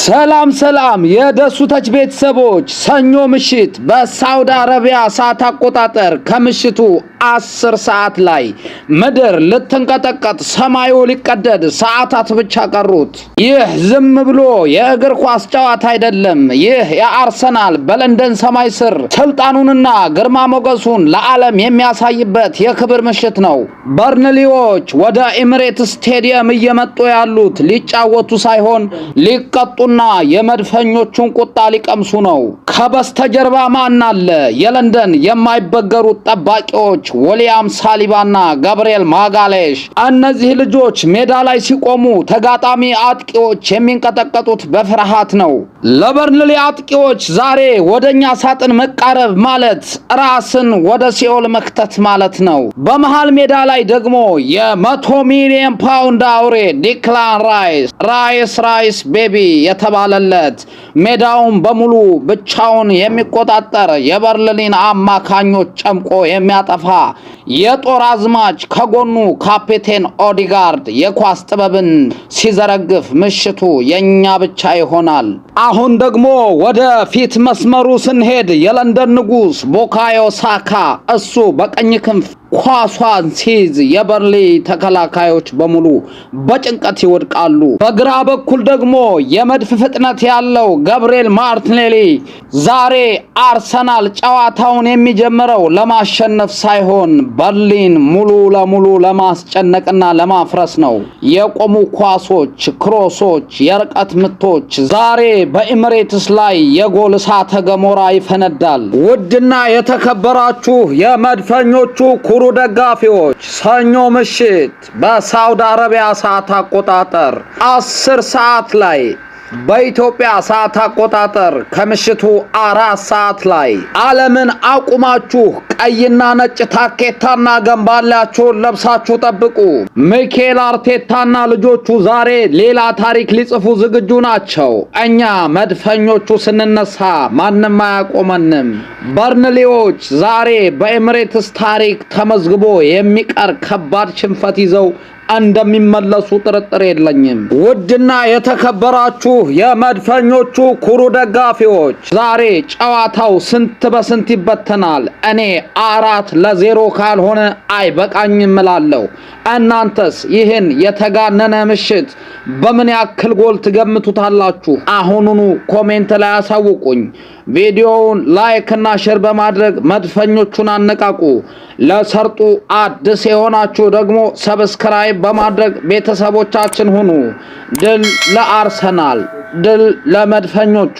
ሰላም ሰላም የደሱ ተች ቤተሰቦች፣ ሰኞ ምሽት በሳውዲ አረቢያ ሰዓት አቆጣጠር ከምሽቱ 10 ሰዓት ላይ ምድር ልትንቀጠቀጥ፣ ሰማዩ ሊቀደድ ሰዓታት ብቻ ቀሩት። ይህ ዝም ብሎ የእግር ኳስ ጨዋታ አይደለም። ይህ የአርሰናል በለንደን ሰማይ ስር ስልጣኑንና ግርማ ሞገሱን ለዓለም የሚያሳይበት የክብር ምሽት ነው። በርንሊዎች ወደ ኤሚሬትስ ስቴዲየም እየመጡ ያሉት ሊጫወቱ ሳይሆን ሊቀጡና የመድፈኞቹን ቁጣ ሊቀምሱ ነው። ከበስተጀርባ ማን አለ? የለንደን የማይበገሩት ጠባቂዎች ዊሊያም ሳሊባና ገብርኤል ማጋሌሽ። እነዚህ ልጆች ሜዳ ላይ ሲቆሙ ተጋጣሚ አጥቂዎች የሚንቀጠቀጡት በፍርሃት ነው። ለበርንሊ አጥቂዎች ዛሬ ወደኛ ሳጥን መቃረብ ማለት ራስን ወደ ሲኦል መክተት ማለት ነው። በመሃል ሜዳ ላይ ደግሞ የ100 ሚሊዮን ፓውንድ አውሬ ዲክላን ራይስ፣ "Rice Rice baby" የተባለለት፣ ሜዳውን በሙሉ ብቻውን የሚቆጣጠር፣ የበርንሊን አማካኞች ጨምቆ የሚያጠፋ የጦር አዝማች፣ ከጎኑ ካፒቴን ኦዲጋርድ የኳስ ጥበብን ሲዘረግፍ ምሽቱ የኛ ብቻ ይሆናል። አሁን ደግሞ ወደ ፊት መስመሩ ስንሄድ የለንደን ንጉሥ ቡካዮ ሳካ፣ እሱ በቀኝ ክንፍ ኳሷን ሲይዝ የበርንሊ ተከላካዮች በሙሉ በጭንቀት ይወድቃሉ። በግራ በኩል ደግሞ የመድፍ ፍጥነት ያለው ገብርኤል ማርቲኔሊ። ዛሬ አርሰናል ጨዋታውን የሚጀምረው ለማሸነፍ ሳይሆን በርንሊን ሙሉ ለሙሉ ለማስጨነቅና ለማፍረስ ነው። የቆሙ ኳሶች፣ ክሮሶች፣ የርቀት ምቶች፣ ዛሬ በኤሚሬትስ ላይ የጎል እሳተ ገሞራ ይፈነዳል። ውድና የተከበራችሁ የመድፈኞቹ ኩሩ ደጋፊዎች፣ ሰኞ ምሽት በሳውዲ አረቢያ ሰዓት አቆጣጠር 10 ሰዓት ላይ፣ በኢትዮጵያ ሰዓት አቆጣጠር ከምሽቱ 4 ሰዓት ላይ ዓለምን አቁማችሁ ቀይና ነጭ ታኬታና ገንባሌያችሁን ለብሳችሁ ጠብቁ። ሚኬል አርቴታና ልጆቹ ዛሬ ሌላ ታሪክ ሊጽፉ ዝግጁ ናቸው። እኛ መድፈኞቹ ስንነሳ ማንም አያቆመንም። በርንሊዎች ዛሬ በኤሚሬትስ ታሪክ ተመዝግቦ የሚቀር ከባድ ሽንፈት ይዘው እንደሚመለሱ ጥርጥር የለኝም። ውድና የተከበራችሁ የመድፈኞቹ ኩሩ ደጋፊዎች፣ ዛሬ ጨዋታው ስንት በስንት ይበተናል? እኔ 4-0 ካልሆነ አይበቃኝም እላለሁ። እናንተስ ይህን የተጋነነ ምሽት በምን ያክል ጎል ትገምቱታላችሁ? አሁኑኑ comment ላይ አሳውቁኝ። ቪዲዮውን like እና share በማድረግ መድፈኞቹን አነቃቁ። ለሰርጡ አዲስ የሆናችሁ ደግሞ subscribe በማድረግ ቤተሰቦቻችን ሁኑ። ድል ለአርሰናል፣ ድል ለመድፈኞቹ።